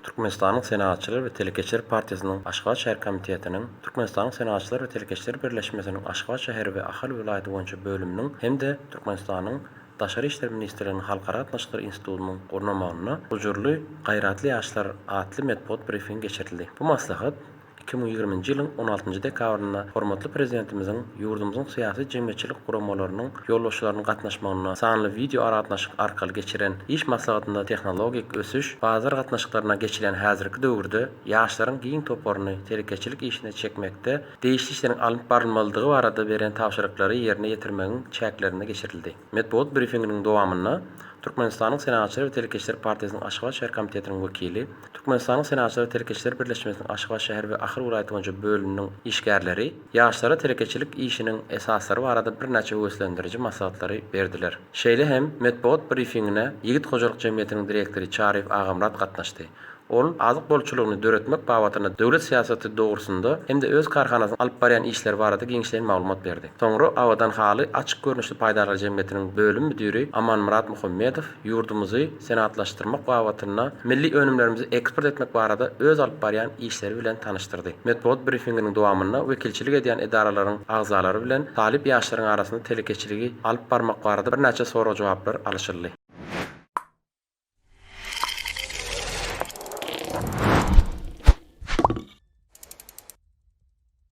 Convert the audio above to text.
Türkmenistanyň Senagatçylar we telekeçiler partiýasynyň Aşgabat şäher komitetiniň, Türkmenistanyň Senagatçylar we telekeçiler birleşmesiniň Aşgabat şäheri we Ahal welaýaty boýunça bölüminiň hem-de Türkmenistanyň Daşary işler ministrliginiň Halkara gatnaşyklary institutynyň gurnamagynda Gujurly, gaýratly ýaşlar atly metbugat brifingi geçirildi. Bu maslahat 2020-nji ýylyň on altynjy dekabrynda hormatly Prezidentimiziň ýurdumyzyň syýasy-jemgyýetçilik guramalarynyň ýolbaşçylarynyň gatnaşmagynda sanly wideoaragatnaşyk arkaly geçiren iş maslahatynda tehnologik ösüş, bazar gatnaşyklaryna geçilýän häzirki döwürde ýaşlaryň giň toparyny telekeçilik işine çekmekde degişli işleriň alnyp barylmalydygy barada beren tabşyryklary ýerine ýetirmegiň çäklerinde geçirildi. Metbugat brifinginiň dowamynda Türkmenistanyň Senagatçylar we telekeçiler partiýasynyň Aşgabat şäher komitetiniň wekili, Türkmenistanyň Senagatçylar we telekeçiler birleşmesiniň Aşgabat şäher we Ahal welaýaty boýunça bölüminiň işgärleri ýaşlara telekeçilik işiniň esaslary barada birnäçe höweslendiriji maslahatlary berdiler. Şeýle hem metbugat brifingine Ýigit hojalyk jemgyýetiniň direktory Çaryýew Agamyrat gatnaşdy. Ol azyk bolçulygyny döretmek babatynda döwlet syýasaty dogrusynda hem-de öz kärhanasynyň alyp barýan işleri barada giňişleýin maglumat berdi. Soňra Abadan haly açyk görnüşli paýdarlar jemgyýetiniň bölüm müdiri Amanmyrat Muhammedow ýurdumyzy senagatlaşdyrmak babatynda milli önümlerimizi eksport etmek barada öz alyp barýan işleri bilen tanyşdyrdy. Metbugat brifinginiň dowamynda wekilçilik edýän edaralaryň agzalary bilen talyp ýaşlaryň arasynda telekeçiligi alyp barmak barada birnäçe sorag-jogaplar alyşyldy.